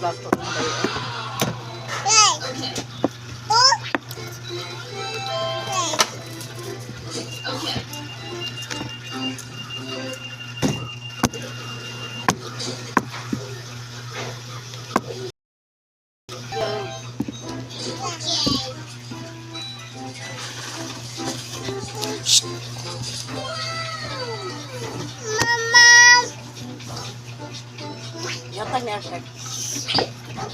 Plato ng bayo. Mama! Yata niya siya.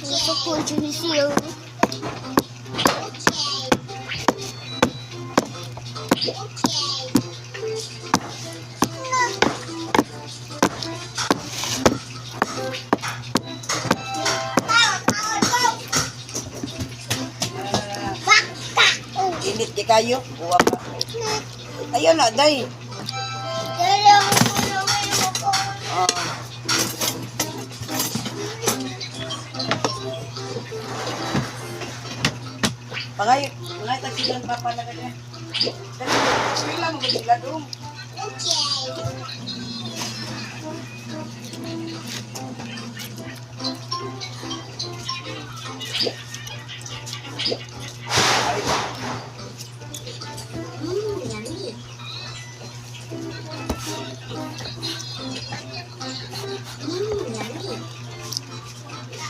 Gusto ko siya. Init di kayo. Buwa pa. Ayun na, day. Ah. Pangay, pangay tagsilan pa pala ka niya. Dali, eskwela mo sila dong. Yummy. Yummy.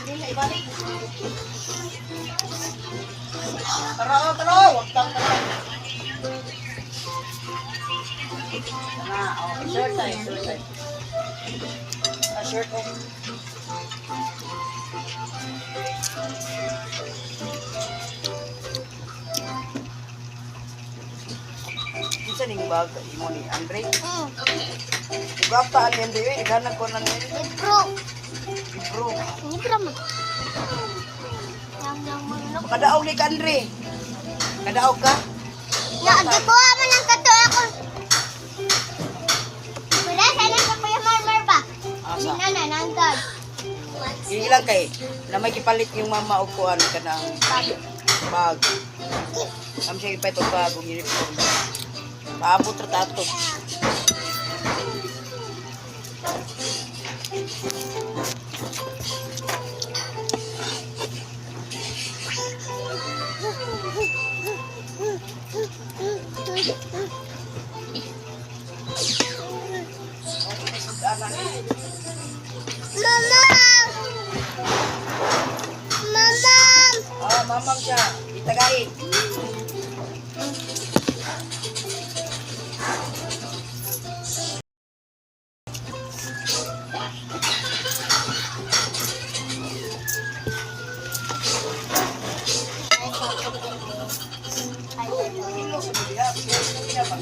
Sige na, ibalik. Tara, oh, tara, wag kang tara. Na, oh, shirt tayo, shirt tayo. Ah, shirt oh. Kinsa ning bag imo ni Andre? Ugapa ni Andre, eh, naghanap ko na ni Libro. Bro. Libro mo. Yang yang manok. Kadaog ni ka Andre. Kadaog ka? Na, gikuha man ang kato ako. Wala sana sa Kuya Marmar ba? Asa? Nana, nanggad. Ilang kay na may kipalit yung mama og kuan kanang bag. Am siya ipalit og bag og uniform. Paabot ra ta ato. Mama! Mama! Ah, mamam siya. Itagain. Kilo sa diha. Kilo pa.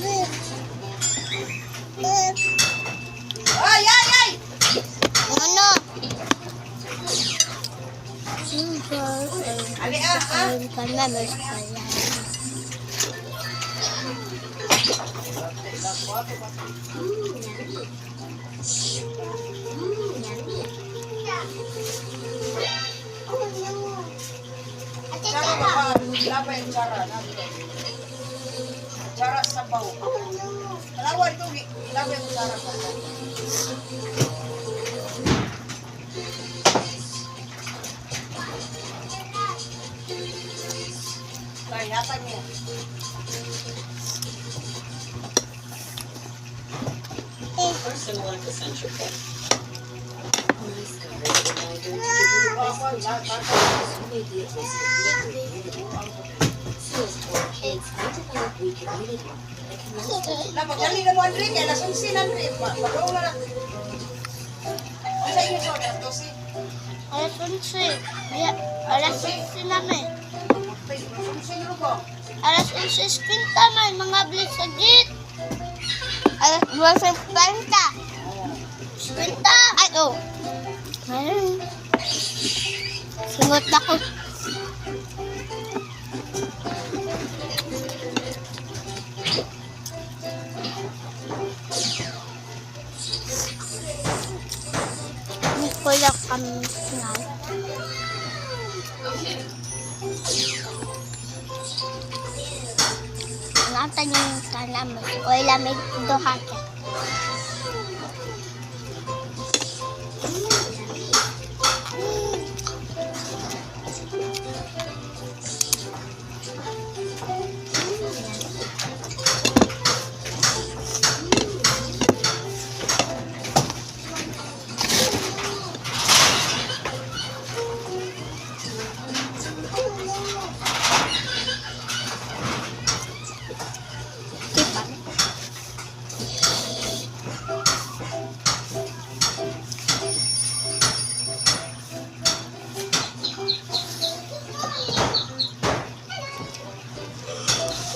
Ay, ay, ay! Ano? Ali ah, ah. Chara pa pa. Lapa yung chara. Chara sa baw. Alawa ito. Lapa yung chara sa baw. Tay, hatag mo. Or similar to Centrica. Nice car is a reminder to give you the best protection for those who may be at risk of being created. Seals for Kids may develop weak immunity that can last up to Na, pagdali na mo, Andre. Kaya nasunsin, Andre. Pag-uong na na. Ang sa inyo, sorry. Alas 12. Alas 11. Alas 11 namin. Sunsin ro ko. Alas 11:50 man, mga blitz sa gate. Alas 12:50. 50. Ay, oh. Ayun. Singot ako. Hindi ko lang kami nga. Natan yung kanamos. O lamig duha ka.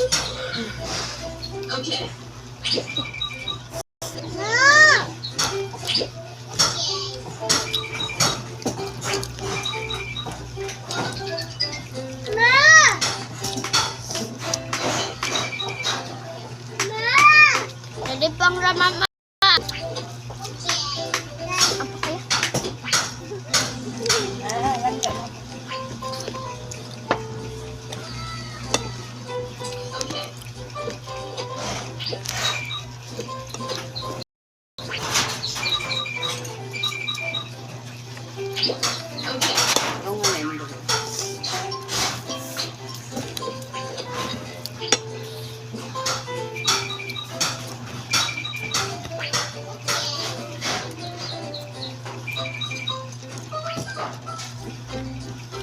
Okay. No! Ma! Ma! Dali pang ramama. Apa kaya? Okay. Okay. Ano nga na yun?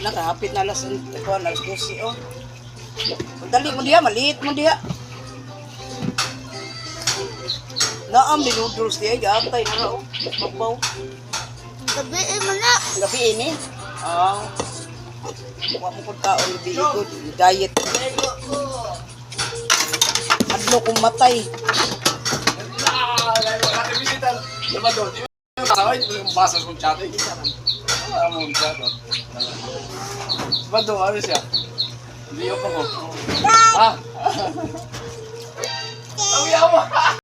Nakahapit na alas kuan alas 12 oh. Dali mo diha, maliit mo diha. Naam ni noodles diha, gaantay na ra oh. Mapaw. Gabi mo na. Gabi ini. Ah. Wa mo kung kaon gabi good diet. Adlo kong matay. Bado, ano siya? Hindi pa ko. Ah! Ang yawa!